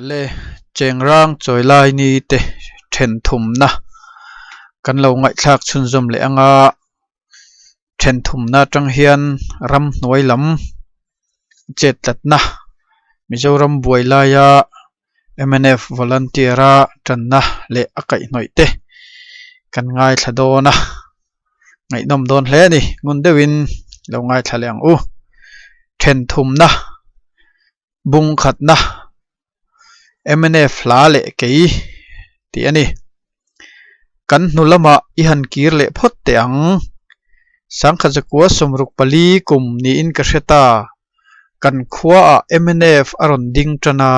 Le Chengrang Chawilai ni te then thumna kan lo ngaihthlak chhunzawm leh anga then thumna atang hian ramhnuai lam chet tlatna Mizoram buai laia mnf volunteer a tanna leh a kaihhnawih te kan ngaithla dawn a ngaihnawm dawn hle a ni ngun deuhin lo ngaithla leh ang u then thumna bung khatna mnf hla leh kei tih a ni kan hnu lamah i han kir leh phawt teh ang sangkhat zakua 64 kum niin ka hre ta. Kan khuaah mnf a rawn ding tan a,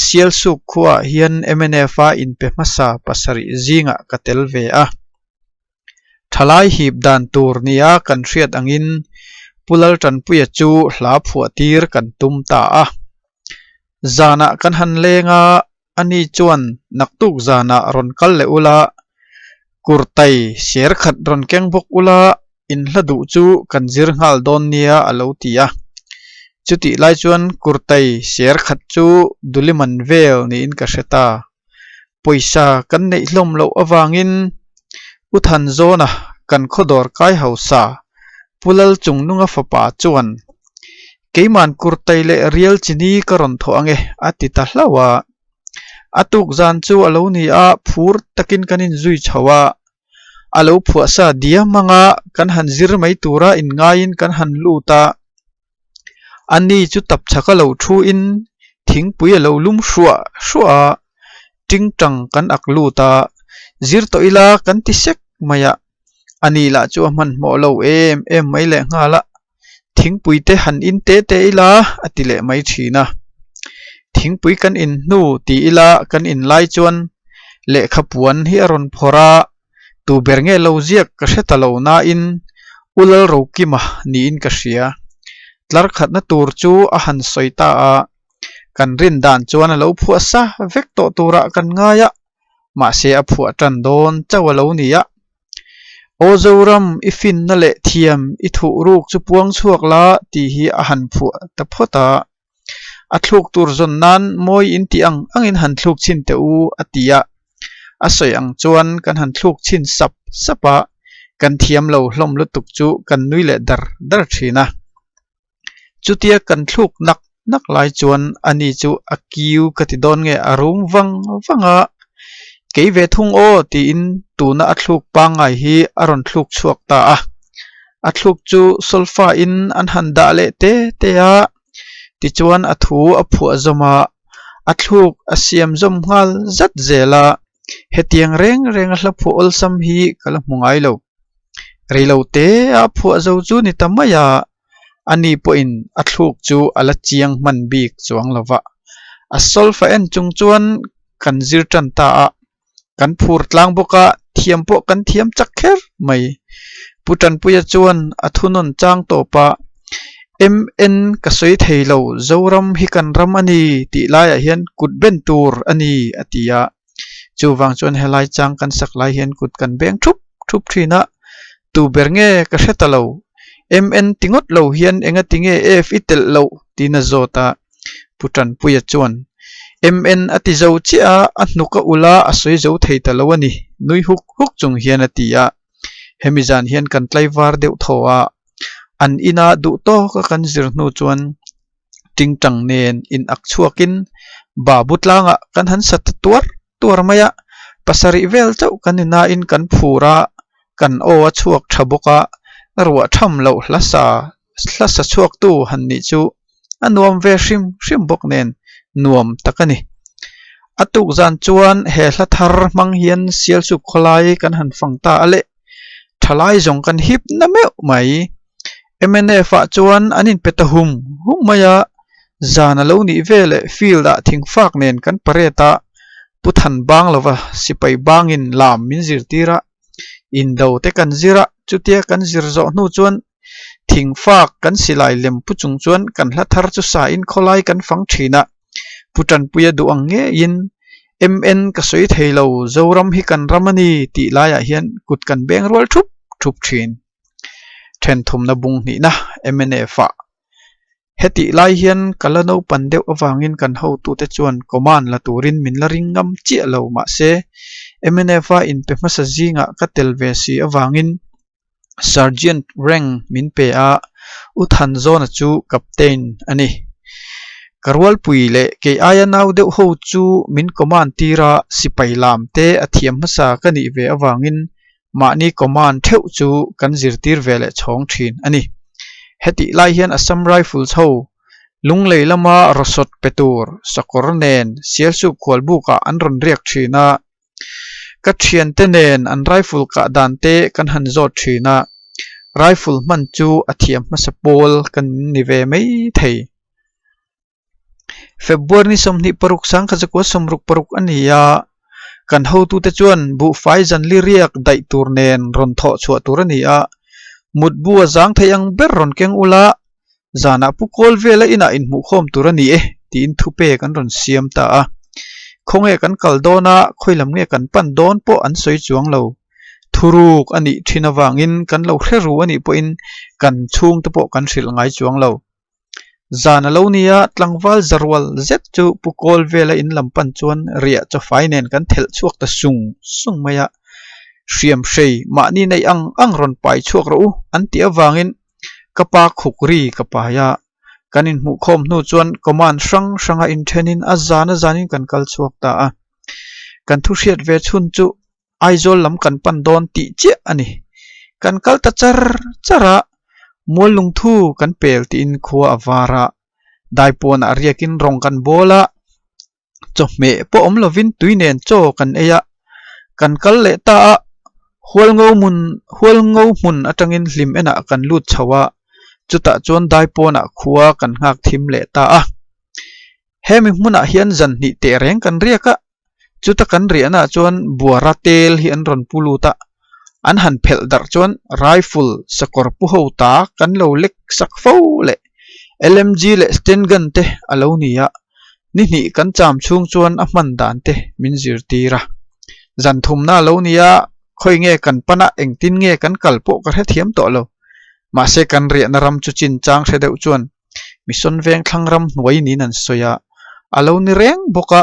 Sialsuk khuaah hian mnf a inpe hmasa pasarih zingah ka tel ve a. Thalai hip dan tur nia kan hriat angin Pu Laltanpuia chu hla phuah tir kan tum ta a. Zanah kan han leng a, ani chuan naktuk zanah rawn kal leh ula, kurtai ser khat rawn keng bawk ula, in hla duh chu kan zir nghal dawn nia a lo ti a. Chutih lai chuan kurtai ser khat chu Duliman vel niin ka hre ta. Pawisa kan neih hlawm loh avangin U Thanzawna kan khawdawr kai hausa Pu Lalchungnunga fapa chuan Keiman kurtai leh rial chini ka rawn thawh ange a ti ta hlauh a. A tuk zan chu a lo ni a, phur takin kan inzui chho a. A lo phuah sa diam anga kan han zir mai tura inngaiin kan han lut a. Ani chu tapchhak a lo thu in thingpui a lo lum hruah hruah a, tingtang kan ak lut a, zir tawh ila kan ti sek mai a. Ani lah chu a hmanhmawh lo em em mai leh nghal a, thingpui te han in te te ila a ti leh mai thin a. Thingpui kan in hnu ti ila kan in lai chuan lehkha puan hi a rawn phawrh a, tu ber nge lo ziak ka hre ta lo nain U Lalrokima niin ka hria. Tlar khatna tur chu a han sawi ta a, kan rin dan chuan a lo phuah sa vek tawh turah kan ngai a, mahse a phuah tan dawn chauh a lo ni a. Aw Zoram, i finna leh thiam i thuh ruk chu puang chhuak la tih hi a han phuah ta phawt a. A thluk tur zawn nan mawi in tih ang angin han thluk chhin teh u a ti a. A sawi ang chuan kan han thluk chhin sap sap a, kan thiam lo hlawm lutuk chu kan nui leh dar dar thin a. Chutia kan thluk nak nak lai chuan ani chu a kiu ka ti dawn nge a rum vang vang a, Kei ve thung aw tiin tuna a thluk pangngai hi a rawn thluk chhuak ta a. A thluk chu solfa in an han dah leh te te a, tichuan a thu a phuah zawm a, a thluk a siam zawm nghal zat zel a, hetiang reng reng a hla phuah awlsam hi ka la hmu ngai lo. Reilo te a phuah zo chu ni ta mai a, ani pawhin a thluk chu a la chiang hman bik chuang lo va. A solfa en chung chuan kan zir tan ta a, kan phur tlang bawk a, thiam pawh kan thiam chak kher mai. Pu Tanpuia chuan a thunawn chang tawp a, MN ka sawi thei lo, Zoram hi kan ram a ni tih laiah hian kut ben tur a ni a ti a. Chuvang chuan helai chang kan sak lai hian kut kan beng thup thup thin a, tu ber nge ka hre ta lo, MN ti ngawt lo hian enga ti nge F i telh loh tiin a zawt a. Pu Tanpuia chuan, MN a ti zo chiah a, a hnuk a ulh a, a sawi zo thei ta lo a ni, nui huk huk chung hian a ti a. Hemi zan hian kan tlaivar deuh thaw a, an ina duh tawka kan zir hnu chuan tingtang nen in ak chhuakin Babu tlangah kan han sa ta tuar tuar mai a, pasarih vel chauh kan ni nain kan phur a, kan aw a chhuak tha bawk a, ruah tham loh hla sa hla sa chhuaktu han nih chu a nuam ve hrim hrim bawk nen nuam tak a ni. A tuk zan chuan he hla thar hmang hian Sialsuk khawlai kan han fang ta a le, thalai zawng kan hip na meuh mai. Mnf ah chuan an inpe ta hum hum mai a, zan a lo nih veleh field ah thingfak nen kan parade a, Pu Than bang lova sipai bangin lam min zirtir a, indo te kan zir a, chutia kan zir zawh hnu chuan Thingfak kan silai lem pu chung chuan kan hla thar chu sa in khawlai kan fang thin a, Pu Tanpuia duh ang ngeiin MN ka sawi thei lo, Zoram hi kan ram a ni tih laiah hian kut kan beng rual thup thup thin. Thenthumna bung hnihna mnf ah. Hetih lai hian ka la naupan deuh avangin kan hotute chuan command la turin min la ring ngam chiah lo mahse MNF a inpe hmasa zingah ka tel ve si avangin Sergeant rank min pe a, U Thanzawna chu Captain a ni. Ka rualpui leh kei aia nau deuh ho chu min command tir a, sipai lam te a thiam hmasa ka nih ve avangin mahni command theuh chu kan zirtir ve leh chhawng thin a ni. Hetih lai hian Assam Rifles ho Lunglei lama rawsawt pe tur sakawr nen Sialsuk khualbukah an rawn riak thin a, Ka thiante nen an rifle kah dan te kan han zawt thin a, rifle hman chu a thiam hmasa pawl kan ni ve mai thei. February ni 26 sangkhat 66 a ni a, kan hotute chuan buhfai zanli riak daih tur nen rawn thawh chhuah tur a ni a, mutbu a zang thei ang ber rawn keng ula, Zanah pu kawl vela inah inhmuhkhawm tur a ni e tiin thupek an rawn siam ta a. Khawnge kan kal dawn a, khawi lam nge kan pan dawn pawh an sawi chuang lo. Thuruk a nih thin avangin kan lo hre ru a nih pawhin kan chhungte pawh kan hrilh ngai chuang lo. Zan a lo nia, tlangval zarual zet chu pu kawl vela in lam pan chuan riah chawfai nen kan thelh chhuak ta sung sung mai a. Hriamhrei mahni neih ang ang rawn pai chhuak rawh u an tih avangin Ka pa khuk ri ka pai a, kan inhmuhkhawm hnu chuan command hrang hranga inthenin a zan a zanin kan kal chhuak ta a. Kan thu hriat ve chhun chu Aizawl lam kan pan dawn tih chiah a ni. Kan kal ta char char a, mual lungthu kan pel tiin khua a var a, daipawnah riakin rawng kan bawl a, Chawhmeh pawh awm lovin tui nen chaw kan ei a, kan kal leh ta a, Hualngo hmun Hualngo hmun atangin hlim enah kan lut chho a, chutah chuan daipawnah khua kan nghak thim leh ta a. Hemi hmunah hian zan hnih teh reng kan riak a, chuta kan riahnaah chuan buara tel hi an rawn pu lut a, an han phelh darh chuan rifle sakawr pu ho ta kan lo lek sak fo leh LMG leh sten gun te a lo ni a, ni hnih kan cham chhung chuan a hman dan te min zirtir a. Zan thumna a lo ni a, khawi nge kan pan a, engtin nge kan kal pawh ka hrethiam tawh lo. Mahse kan riahna ram chu chinchang hre deuh chuan Mission Vengthlang ram hnuai niin an sawi a, a lo ni reng bawk a,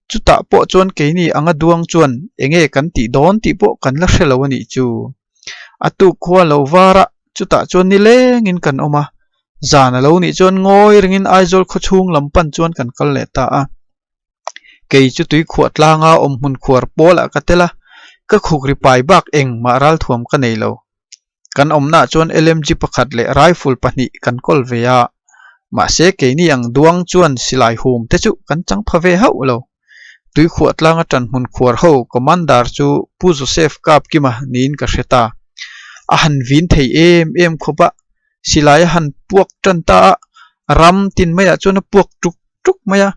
Chutah pawh chuan keini anga duang chuan enge kan tih dawn tih pawh kan la hre lo a nih chu. A tuk khua lo var a, chutah chuan nilengin kan awm a. Zan a lo nih chuan ngawi ringin Aizawl khawchhung lam pan chuan kan kal leh ta a. Kei chu tuikhuah tlanga awm hmun khuar pawlah ka tel a, ka khuk ri pai bak engmah ralthuam ka nei lo. Kan awmnaah chuan LMG pakhat leh rifle pahnih kan kawl ve a, mahse keini ang duang chuan silai hum te chu kan chang pha ve hauh lo. Tuikhuah tlanga ṭanhmun khuar ho Commander chu Pu Joseph Kapkima niin ka hre ta. A han vin thei em em khawp a, silai a han puak ṭan ta a, ram tin maiah chuan a puak ṭuk ṭuk mai a.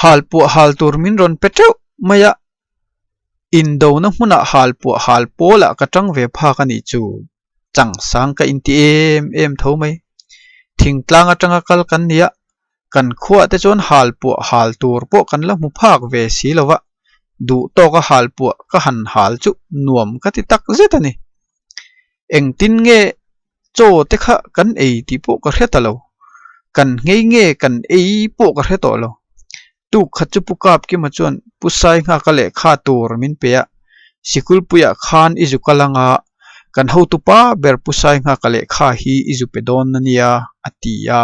Hal puah hal tur min rawn pe ṭeuh mai a, Indona hmunah hal puah hal pawlah ka tang ve phak a nih chu. Changsang ka inti em em tho mai. Thingtlang atanga kal kan nia, kan khuah te chuan hal puah hal tur pawh kan la hmu phak ve si lo va, duh tawka hal puah ka han hal chu nuam ka ti tak zet a ni. Engtin nge chaw te kha kan ei tih pawh ka hre ta lo. Kan nghei nge kan ei pawh ka hre tawh lo. Tuk khat chu Pu Kapkima chuan Pu Sainghaka lehkha tur min pe a, Sikulpuiah khan i zu kal anga kan hotupa ber Pu Sainghaka lehkha hi i zu pe dawn a nia, a ti a.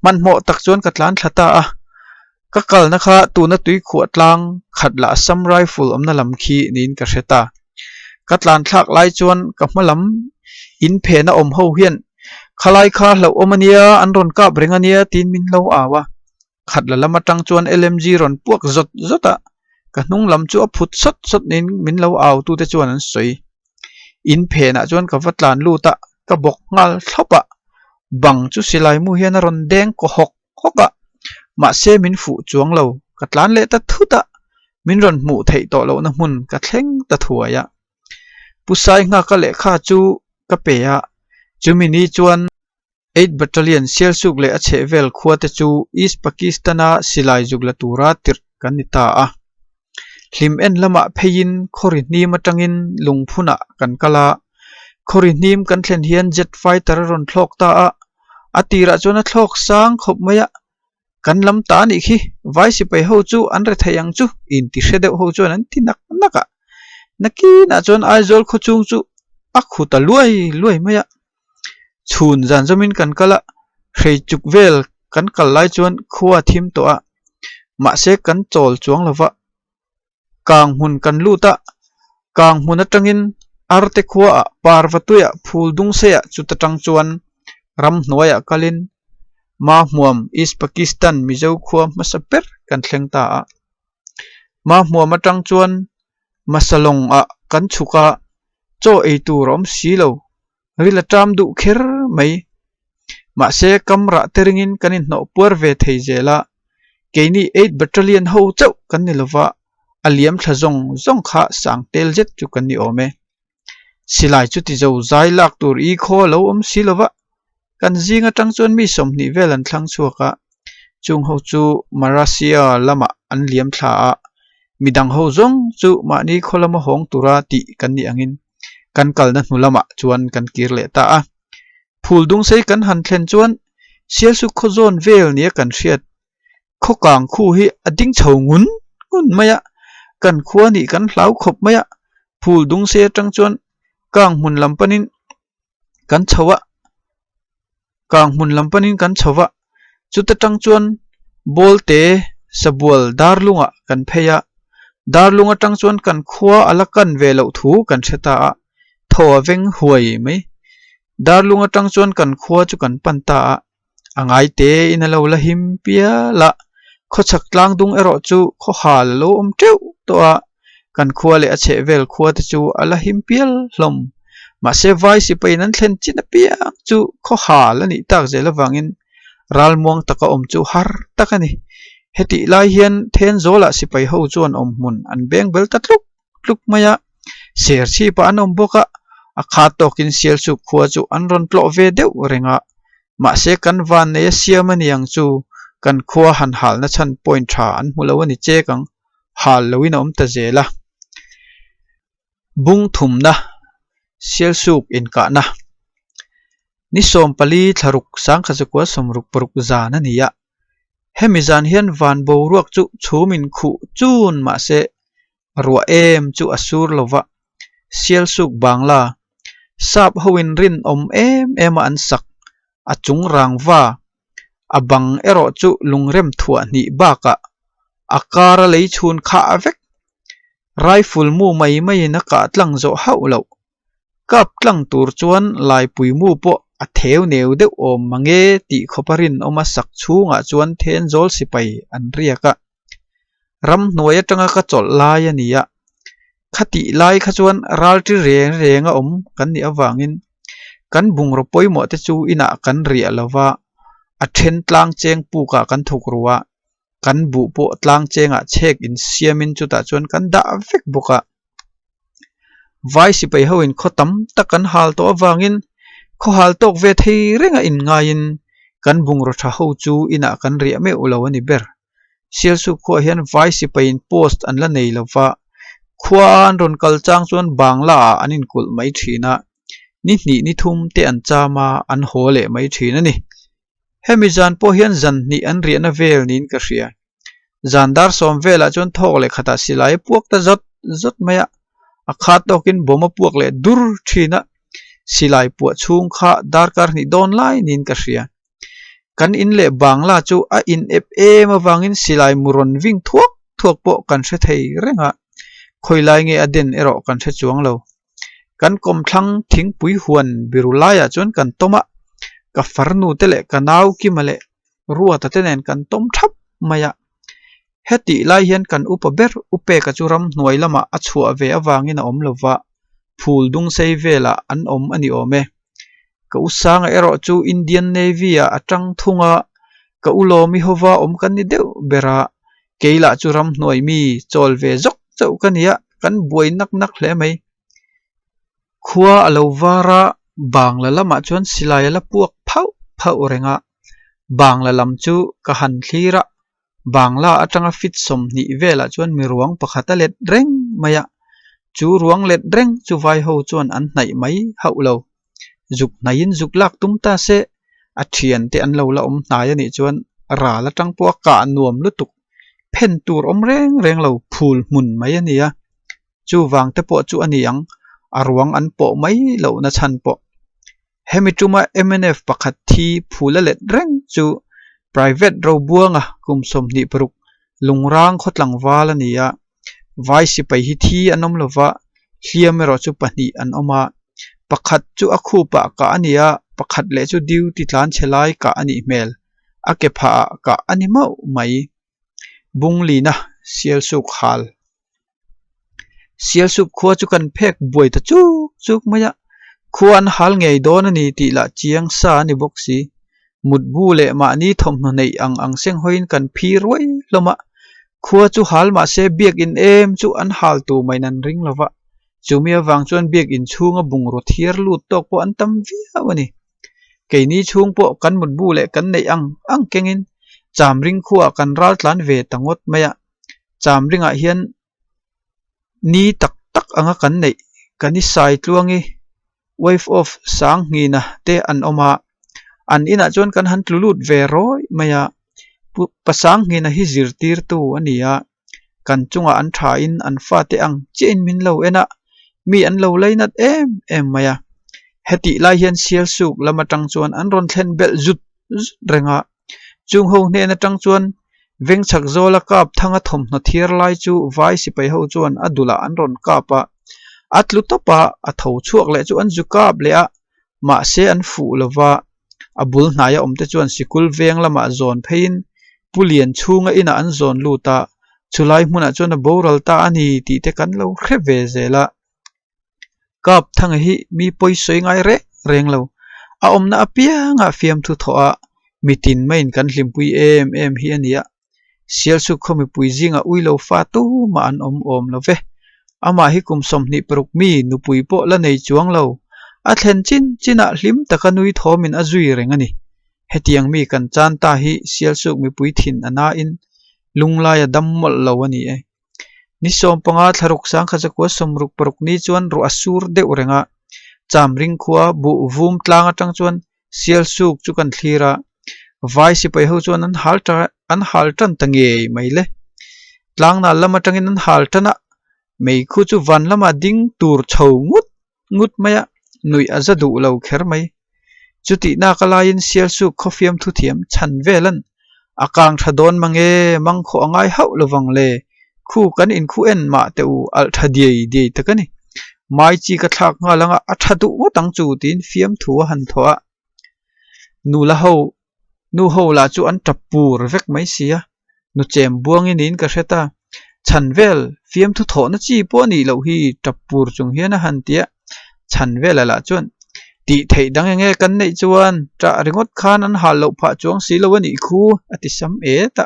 Hmanhmawh tak chuan ka tlan thla ta a, ka kalna kha tuna tuikhuah tlang khat lah Assam Rifle awmna lam khi niin ka hre ta. Ka tlan thlak lai chuan ka hma lam in phena awm ho hian khalai kha hlauhawm a nia, an rawn kap reng a nia tiin min lo au a. Khat la lam atang chuan LMG rawn puak zawt zawt a, ka hnung lam chu a phut sawt sawt niin min lo au tute chuan an sawi. In phenah chuan ka va tlan lut a, ka bawk nghal thlawp a, bang chu silai mu hian a rawn deng kaw hawk hawk a, mahse min fuh chuang lo, ka tlan leh ta thut a, min rawn hmuh theih tawh lohna hmun ka thleng ta thuai a. Pu Sainghaka lehkha chu ka pe a, chumi ni chuan Eight Battalion Sialsuk leh a chhehvel khuate chu East Pakistan-a silai zuk la tura tirh kan ni ta a. Hlim en lamah pheiin khawri hnim atangin lungphunah kan kal a. Khawri hnim kan thlen hian jet fighter a rawn thlawk ta a. A tirah chuan a thlawk sang khawp mai a, Kan lam ta anih khi, vai sipai ho chu an re thei ang chu inti hre deuh ho chuan an ti nak nak a. Nakinah chuan Aizawl khaw chung chu a khu ta luai luai mai a. Chhun zan zawmin kan kal a, hrei chuk vel kan kal lai chuan khua a thim tawh a, mahse kan chawl chuang lo va. Kang hmun kan lut a, kang hmun atangin Arte khuaah Parvatuiah phul dungseiah chuta tang chuan ramhnuaiah kalin Mahmuam East Pakistan Mizo khua hmasa ber kan thleng ta a. Mahmuam atang chuan Masalawngah kan chhuk a, chaw ei tur a awm si lo, ril a ṭam duh kher mai. Mahse, kam rah te ringin kan inhnawh puar ve thei zel a, keini Eight Battalion ho chauh kan ni lova, a liam thla zawng zawng kha sang tel zet chu kan ni awm e. Silai chu ti zo zai lak tur i khaw a lo awm si lova, kan zing atang chuan mi 20 vel an thlang chhuak a, chung ho chu Marasia lamah an liam thla a, midang ho zawng chu mahni khaw lama hawng tura tih kan nih angin kan kalna hnu lamah chuan kan kir leh ta a. Phul dungsei kan han thlen chuan Sialsuk khaw zawn vel nia kan hriat khaw kang khu hi a ding chho ngun ngun mai a, kan khua nih kan hlau khawp mai a, phul dungsei atang chuan kang hmun lam panin kan chho a, kang hmun lam panin kan chho va, chuta tang chuan Bawlte Sabual Darlungah kan phei a, Darlung atang chuan kan khua a la kan ve loh thu kan hre ta a, thaw a veng huai mai. Darlung atang chuan kan khua chu kan pan ta a, a ngai te in a lo la him pial a, khawchhak tlang dung erawh chu khaw hal a lo awm teuh tawh a, kan khua leh a chhehvel khua te chu a la him pial hlawm. Mahse vai sipaiin an thlen chin apiang chu khaw hal a nih tak zel avangin ralmuang taka awm chu har tak a ni. Hetih lai hian Thenzawl ah sipai ho chuan awm hmun an beng bel ta tluk tluk mai a, serchhip ah an awm bawk a, a khat tawkin Sialsuk khua chu an rawn tlawh ve deuh reng a, mahse kan van nei a siam a ni ang chu kan khua han halna chhan point tha an hmu lo a ni chek ang, hal loin a awm ta zel a. Bung thumna, Sialsuk inkahna. Ni 14 thlaruk sangkhazakua 66 zan a ni a, hemi zan hian van boruak chu chhum in khuh chun mahse ruah em chu a sur lo va, Sialsuk Bangla sap hoin rinawm em em a an sak a chung rangva a bang erawh chu lungrem thuah hnih bakah a kar a lei chhun khah vek. Rifle mu mai maiin a kah tlang zawh hauh loh. Kap tlang tur chuan laipui mu pawh a theu neu deuh awm mange tih khawp a rinawm a sak chhungah chuan Thenzawl sipai an riak a. Ramhnuai atanga ka chawlh lai a ni a, khatih lai kha chuan ralṭi reng reng a awm kan nih avangin kan bungraw pawimawh te chu inah kan riah lo va, a then tlang cheng pukah kan thuk ru a, kan buh pawh tlang chengah chhek insiamin chutah chuan kan dah vek bawk a. Vai sipai ho in khaw tam tak kan hal tawh avangin khaw hal tawk ve thei renga inngaiin kan bungraw tha ho chu inah kan riah meuh lo a ni ber. Sialsuk khuaah hian vai sipaiin post an la nei lo va, khua an rawn kal chang chuan Bangla ah an inkulh mai thin a, ni hnih ni thum te an cham a, an haw leh mai thin a ni. Hemi zan pawh hian zan hnih an riahna vel niin ka hria. Zan dar sawm velah chuan thawk leh khatah silai a puak ta zawt zawt mai a, a khat tawkin bawm a puak leh dur thin a, silai puah chhung kha darkar hnih dawn lai niin ka hria. Kan in leh Bangla chu a in ep em avangin silai mu rawn ving thuak thuak pawh kan hre thei reng a, khawilai nge a den erawh kan hre chuang lo. Kan kawmthlang thingpui huan biru laiah chuan kan tawm a, ka farnu te leh ka nau Kima leh Ruata te nen kan tawm thap mai a. Hetih lai hian kan upa ber Upeka chu ramhnuai lamah a chhuah ve avangin a awm lo va, phul dung sei velah an awm a ni awm e. Ka u Sanga erawh chu Indian Navy ah a tang thung a, ka u Lawmi hova awm kan ni deuh ber a, kei lah chu ramhnuai mi chawl ve zawk chauh ka nia, kan buai nak nak hle mai. Khua a lo var a, Bangla lamah chuan silai a la puak phauh phauh reng a, Bangla lam chu ka han thlir a, Bangla atanga fit 20 velah chuan mi ruang pakhat a let reng mai a, chu ruang let reng chu vai ho chuan an hnaih mai hauh lo. Zuk hnaihin zuk lak tum ta se, A thiante an lo la awm hnai a nih chuan ral atang pawh a kah nuam lutuk phen tur awm reng reng lo phul hmun mai a ni a. Chuvang te pawh chu a ni ang, a ruang an pawh mai lohna chhan pawh. Hemi tuma mnf pakhat thi phul a let reng chu Private Robuanga kum 26 Lungrang khaw tlangval a ni a, vai sipai hi thi an awm lova, hliam erawh chu pahnih an awm a. Pakhat chu a khupah kah a ni a, pakhat leh chu duty tlan chhe lai kah a nih hmel, a ke phahah kah a ni mauh mai. Bunglina Sialsuk hal. Sialsuk khua chu kan phek buai ta chuk chuk mai a, khua an hal ngei dawn a ni tih lah chiang sa a ni bawk si. Mutbu leh mahni thawmhnaw neih ang ang seng hawiin kan phi ruai hlawm a, khua chu hal mahse biakin em chu an hal tur maiin an ring lo va, chumi avang chuan biakin chhunga bungraw thiar lut tawk pawh an tam viau a ni. Keini chhung pawh kan mutbu leh kan neih ang ang kengin Chamring khuaah kan ral tlan ve ta ngawt mai a, Chamringah hian ni tak tak anga kan neih kan i sai tluangi wife of Sanghngina te an awm a, an inah chuan kan han tlu lut ve rawih mai a, Pa Sanghngina hi zirtirtu a ni a, kan chungah an thain an fate ang chiahin min lo en a, mi an lo lainat em em mai a. Hetih lai hian Sialsuk lam atang chuan an rawn thlen belh zut zut reng a, chung ho hnen atang chuan Vengchhak zawla kap thanga thawmhnaw thiar lai chu vai sipai ho chuan a dulah an rawn kap a, a tlu tawp a, a tho chhuak leh chu an zu kap leh a, mahse an fuh lo va, a bul hnaia awmte chuan sikul veng lamah zawn pheiin Pu Lian chhunga inah an zawn lut a, chulai hmunah chuan a boral ta a ni tih te kan lo hre ve zel a. Kap Thanga hi mi pawi sawi ngai reng reng lo, a awmna apiangah fiamthu thawh a, mitin maiin kan hlimpui em em hi a ni a. Sialsuk khaw mipui zingah ui lo fa tumah an awm awm lo ve. Amah hi kum 26 mi nupui pawh la nei chuang lo. A thlen chin chinah hlim taka nui thawmin a zui reng a ni. Hetiang mi kan chan ta hi Sialsuk mipui thin a nain lunglai a dam mawlh lo a ni e. Ni 15 thlaruk sangkhat 66 ni chuan ruah a sur deuh reng a. Chamring khua buh vum tlang atang chuan Sialsuk chu kan thlir a, vai sipai ho chuan an hal ta an hal tan ta ngei mai le. Tlangnal lam atangin an hal tan a, meikhu chu van lamah ding tur chho ngut ngut mai a, nuih a za duh lo kher mai. Chutih nak a laiin Sialsuk khawfiam thuthiam chhan vel an a kang tha dawn mange mangkhawh a ngai hauh lovang le, khu kan inkhu en mah teh u alh tha diai diai tak a ni. Mai chi ka thlak nghal anga a tha duh ngawt ang chu tiin fiamthu a han thawh a. Nula ho nu ho lah chu an tap pur vek mai si a, nu chem buangin niin ka hre ta. Chhan vel fiamthu thawhna chi pawh a nih loh hi tap pur chung hian a han ti a. Chhan vela lah chuan tih theih dang enge kan neih chuan ṭah ringawt khan an hal loh phah chuang si lo a nih khu a ti sam et a.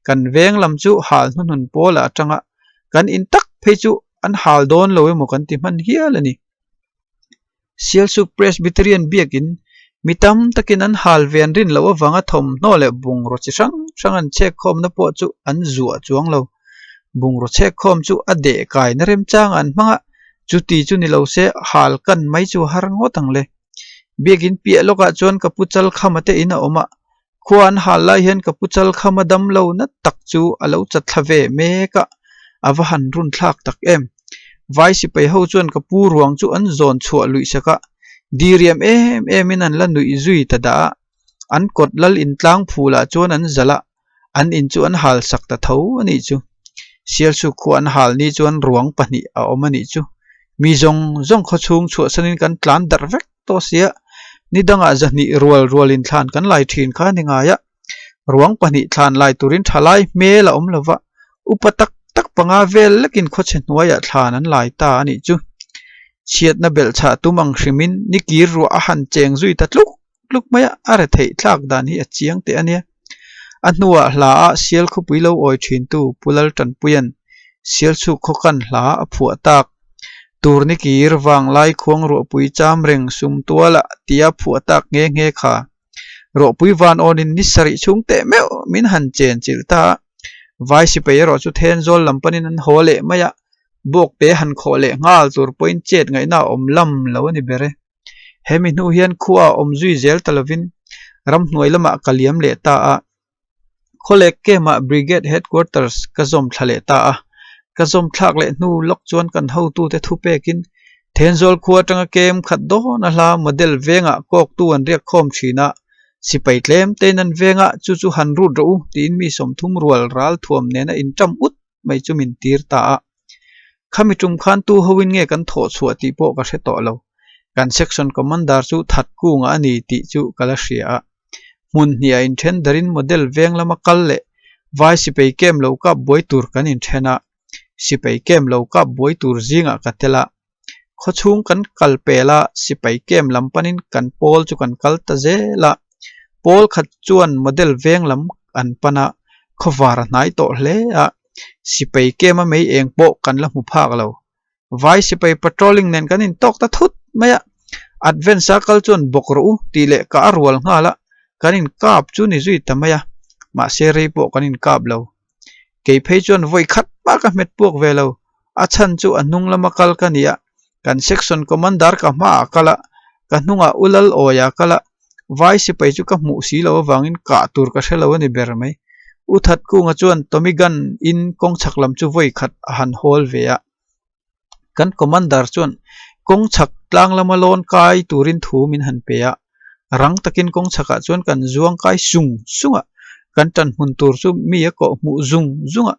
Kan veng lam chu hal hnuhnun pawl ah atanga kan in tak phei chu an hal dawn lo emaw kan ti hman hial a ni. Sialsuk Presbyterian biakin mi tam takin an hal ve an rin loh avanga thawmhnaw leh bungraw chi hrang hrang an chhek khawmna pawh chu an zuah chuang lo. Bungraw chhek khawm chu a deh kaina remchangah an hmang a, chuti chu ni lo se hal kan mai chu a har ngawt ang le. Biakin piah lawkah chuan ka pu Chalkhama te in a awm a, Khua an hal lai hian ka pu Chalkhama dam lo na tak chu a lo chat thla ve mek a, a va han run thlak tak em. Vai sipai ho chuan ka pu ruang chu an zawn chhuah luih sak a, diriam em em in an la nuih zui ta dah a. An kawt lal intlang phulah chuan an zalh a, an in chu an hal sak ta tho a nih chu. Sialsuk khua an hal ni chuan ruang pahnih a awm a nih chu. Mi zawng zawng khawchhung chhuahsanin kan tlan darh vek tawh sia, ni dangah zahnih rual rualin thlan kan lai thin kha ni ngai a, ruang pahnih thlan lai turin tha lai hmel a awm lo va, upa tak tak panga vel lekin khawchhe hnuaiah thlan an lai ta a nih chu. Chhiatna belhchhah tum ang hrimin ni kir ruah a han cheng zui ta tluk tluk mai a, a retheih thlak dan hi a chiang teh a nia. A hnuah hla ah sial khawpui lo awi thintu Pu Laltanpuia'n Sialchhuk khawkan hla a phuah tak. Turni kir vanglai khuang ruahpui cham reng sum tualah tia phuah tak nghe nghe kha. Ruahpui van awnin ni sarih chhung teh meuh min han chen chilh ta a. Vai sipai erawh chu Thenzawl lam panin an haw leh mai a, bawkte han khawh leh nghal tur pawhin chet ngaihna a awm lam lo a ni ber e. Hemi hnu hian khua a awm zui zel ta lovin. Ramhnuai lamah ka liam leh ta a. Khawlek camp-ah Brigade Headquarters ka zawm thla leh ta a. Ka zawm thlak leh hnu lawk chuan kan hotute thu pekin Thenzawl khua atanga camp khat dawn a hla model vengah kawktu an riak khawm thin a, sipai tlem tein an vengah chu chu han rut rawh u tiin mi 30 rual ral thuam nena inṭam ut mai chu min tir ta a. Khami tum khan tu hoin nge kan thawh chhuah tih pawh ka hre tawh lo. Kan section commander chu that kunga a ni tih chu ka la hria a. Hmun hniah inthen darin model veng lama kal leh vai sipai camp lo kap buai tur kan inthen a. Sipai camp lo kap buai tur zingah ka tel a. Khawchhung kan kal pel a, sipai camp lam panin kan pawl chu kan kal ta zel a. Pawl khat chuan model veng lam an pan a, khawvar a hnai tawh hle a. Sipai camp a mei eng pawh kan la hmu phak lo. Vai sipai patrolling nen kan intawk ta thut mai a, advance a kal chuan bawk rawh u tih leh ka a rual nghal a, kan inkap chu ni zui ta mai a, mahse rei pawh kan inkap lo. Kei phei chuan vawi khat mah ka hmet puak ve lo, a chhan chu a hnung lama kal ka ni a, kan section commander ka hmaah kal a, ka hnungah u lal awia kal a, vai sipai chu ka hmuh si loh avangin kah tur ka hre lo a ni ber mai. U Thatkunga chuan Tommy Gun in kawng chhak lam chu vawi khat a han hawl ve a. Kan commander chuan kawng chhak tlang lama lawn kai turin thu min han pe a, rang takin kawng chhakah chuan kan zuang kai sung sung a, kan tan hmun tur chu mi a kawh hmuh zung zung a,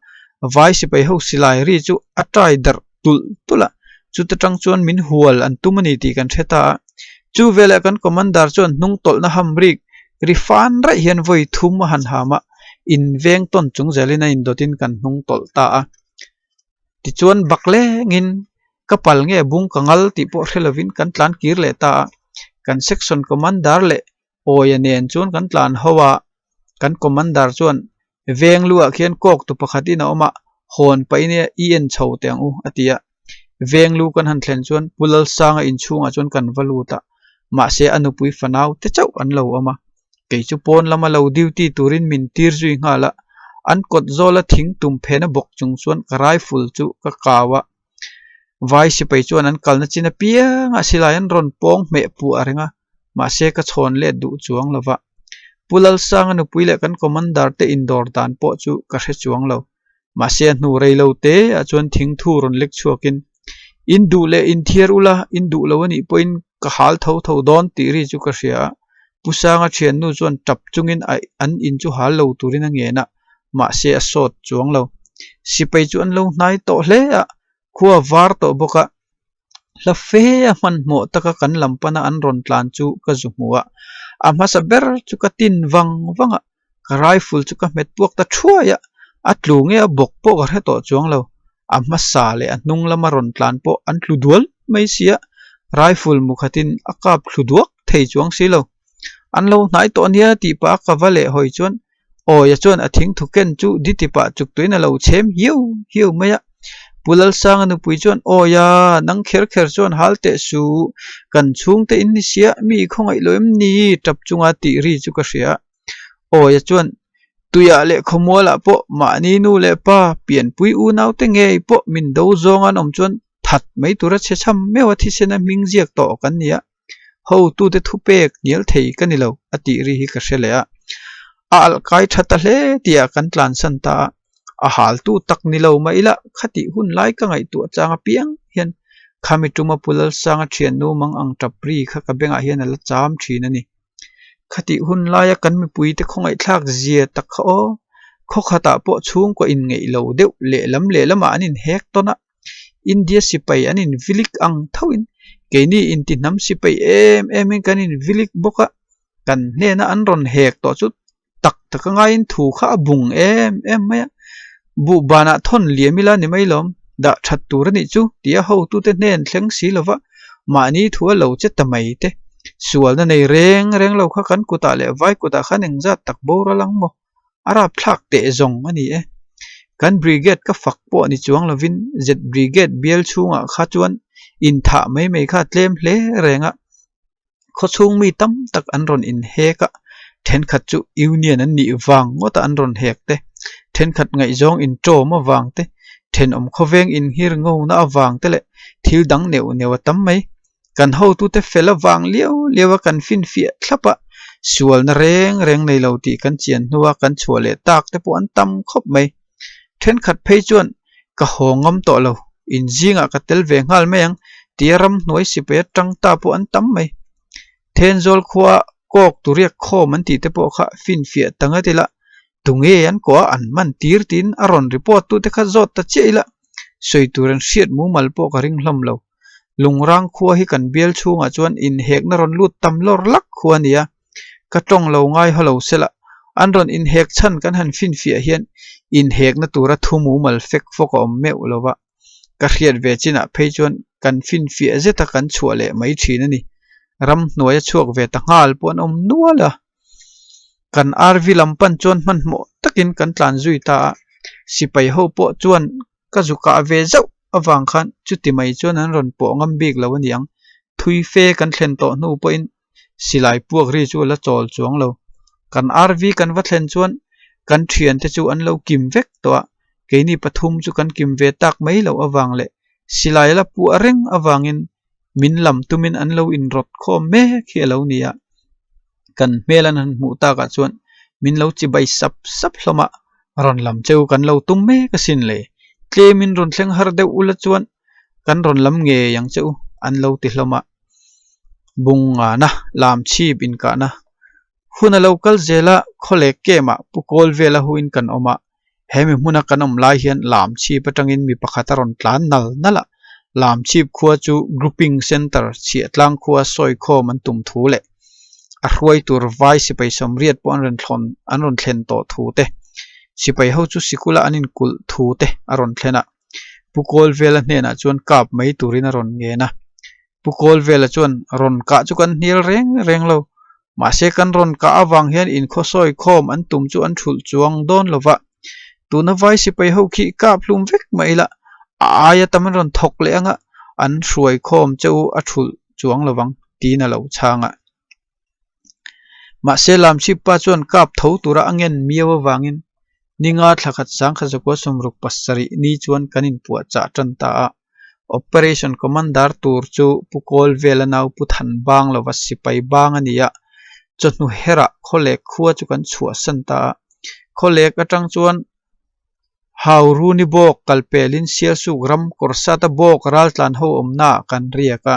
vai sipai ho silai ri chu a tai darh tulh tulh a, chuta tang chuan min hual an tum a ni tih kan hre ta a, chu veleh kan commander chuan hnung tawlhna ham rik ri fan raih hian vawi thum a han ham a, inveng tawn chung zelin a indawtin kan hnung tawlh ta a. Tichuan bak lengin ka pal nge bung ka ngal tih pawh hre lovin kan tlan kir leh ta a, kan section commander leh Awia nen chuan kan tlan ho a, kan commander chuan veng luah khian kawk tu pakhatin a awm a, hawn pahin i en chho teh ang u a ti a, veng lu kan han thlen chuan Pu Lalsanga inchhungah chuan kan va lut a, mahse a nupui fanau te chauh an lo awm a. Kei chu pawn lama lo duty turin min tir zui nghal a, an kawt zawla thing tum phena bawk chung chuan ka rifle chu ka kau a. Vai sipai chuan an kalna chin apianga silai an rawn pawng hmeh puah reng a, mahse ka chhawn let duh chuang lo va. Pu Lalsanga nupui leh kan commander te indawr dan pawh chu ka hre chuang lo. Mahse a hnu rei lo te ah chuan thingthu rawn lek chhuakin, In duh leh in thiar ula, in duh lo anih pawhin ka hal tho tho dawn tih ri chu ka hria a. Pu Sanga thiannu chuan tap chungin a an in chu hal lo turin a ngen a, mahse a sawt chuang lo. Sipai chu an lo hnai tawh hle a, khua var tawh bawk a. Hla fe a hmanhmawh taka kan lam pana an rawn tlan chu ka zu hmu a, a hmasa ber chu ka tin vang vang a, ka rifle chu ka hmet puak ta thuai a, a tlu nge a bawk pawh ka hre tawh chuang lo, a hmasa leh a hnung lama rawn tlan pawh an tlu dual mai si a, rifle mu khatin a kap thlu duak thei chuang si lo. An lo hnai tawh ania tih pah a ka va leh hawi chuan Awia chuan a thingthu ken chu ditipah chuk tuin a lo chhem hiu hiu mai a. Pu Lalsanga nupui chuan, Awia, nang kher kher chuan hal teh suh, kan chhungte in ni sia, mi i khawngaih lo em ni? tap chunga tih ri chu ka hria. Awia chuan, Tuiah leh khawmualah pawh mahni nu leh pa, pianpui unaute ngei pawh min do zawng an awm chuan that mai tura chhe chham meuh a thisena hming ziak tawh kan ni a. Hotute thupek hnial thei ka ni lo a tih ri hi ka hre leh a. A alh kai tha ta hle tihah kan tlansan ta a, a haltu tak ni lo mah ila khatih hun lai ka ngaihtuah chang apiang hian khami tuma Pu Lalsanga thiannu mang ang tap ri kha ka bengah hian a la cham thin a ni. Khatih hun laia kan mipuite khawngaihthlak zia tak kha aw, khaw khatah pawh chhungkaw inngeih lo deuh lehlam lehlamah an inhek tawn a. India sipai an invilik ang thoin keini intihnam sipai em emin kan invilik bawk a, kan hnena an rawn hek tawh chu tak taka ngaiin thu kha a bung em em mai a, buhbanah thawn liam ila ni mai lawm, dah that tur a nih chu tia hotute hnen thleng si lova mahni thu a lo che ta mai te, sualna nei reng reng lo kha kan kutah leh vai kutah khan engzat tak boral ang maw? A rapthlak teh zawng a ni e. Kan brigade ka fak pawh ni chuang lovin Z brigade bial chhungah kha chuan inthah mai mai kha tlem hle reng a. Khawchhung mi tam tak an rawn inhek a, thenkhat chu union an nih vang ngawta an rawn hek te, thenkhat ngaihzawng inṭawm avang te, thenawm khawveng inghir ngona avang te leh thil dang neuh neuh a tam mai. Kan hotute fel avang liau liau a kan finfiah thlap a. Sualna reng reng nei lo tih kan chian hnua kan chhuah leh tak te pawh an tam khawp mai. Thenkhat phei chuan ka haw ngam tawh lo, in zingah ka tel ve nghal mai ang tia ramhnuai sipai atang ta pawh an tam mai. Thenzawl khua kawk turiak khawm an tih te pawh kha finfiah ta ngat ila, tunge an kawh a an man tir tiin a rawn report tute kha zawt ta chiah ila, sawi tur an hriat mumal pawh ka ring hlawm lo. Lungrang khua hi kan bial chhungah chuan inhekna rawn lut tam lawr lak khua a ni a, ka tawng lo ngai haw lo sela, an rawn inhek chhan kan han finfiah hian inhekna tura thu mumal fek fawk a awm meuh lo va, ka hriat ve chinah phei chuan kan finfiah zeta kan chhuah leh mai thin a ni. Ramhnuai a chhuak ve ta nghal pawh an awm nual a, kan RV lam pan chuan hmanhmawh takin kan tlan zui ta a, sipai ho pawh chuan Ka zu kah ve zauh avang khan chuti mai chuan an rawn pawh ngam bik lo a ni ang. Thui fe kan thlen tawh hnu pawhin silai puak ri chu a la chawl chuang lo. Kan RV kan va thlen chuan kan thiante chu an lo kim vek tawh a, keini pathum chu kan kim ve tak mai loh avang leh silai la puah reng avangin min lam tumin an lo inrawt khawm mek hi a lo ni a, kan hmel an han hmuh takah chuan min lo chibai sap sap hlawm a, rawn lam cheu kan lo tum mek asin le, tlemin rawn thleng har deuh ula chuan kan rawn lam ngei ang che u an lo ti hlawm a, Bungngana lam chhip inkahna hun a lo kal zel a, khawlek kemah pu kawl vela huin kan awm a, Hemi hmuna kan awm lai hian Lamchhip atangin mi pakhat a rawn tlan nal nal a, Lamchhip khua chu Grouping Centre chhiahtlang khua sawikhawm an tum thu leh a hruai tur vai sipai sawmriat pawh an rawn thlawn an rawn thlen tawh thu te, sipai ho chu sikula an inkulh thu te a rawn thlen a, Pu Kawlvela hnenah chuan kap mai turin a rawn ngen a. Pu Kawlvela chuan rawn kah chu kan hnial reng reng lo, mahse kan rawn kah avang hian inkhawsawi khawm an tum chu an thulh chuang dawn lo va, tuna vai sipai ho khi kap hlum vek mai ila a aia tam an rawn thawk leh anga an hruai khawm che u a thulh chuang lo vang tiin a lo chhang a. Mahse Lamchhip pa chuan kap tho tura a ngen miau avangin ninga thla khat sangkhat zakua sawmruk pasarih ni chuan kan inpuah chah tan ta a. Operation Commander tur chu Pu Kawlvela nau Pu Than Bang lova sipai bang a ni a, chawhnu herah khawlek khua chu kan chhuahsan ta a. Khawlek atang chuan Hauruni bawk kalpelin Sialsuk ram Kawrsata bawk raltlan ho awmnaah kan riak a.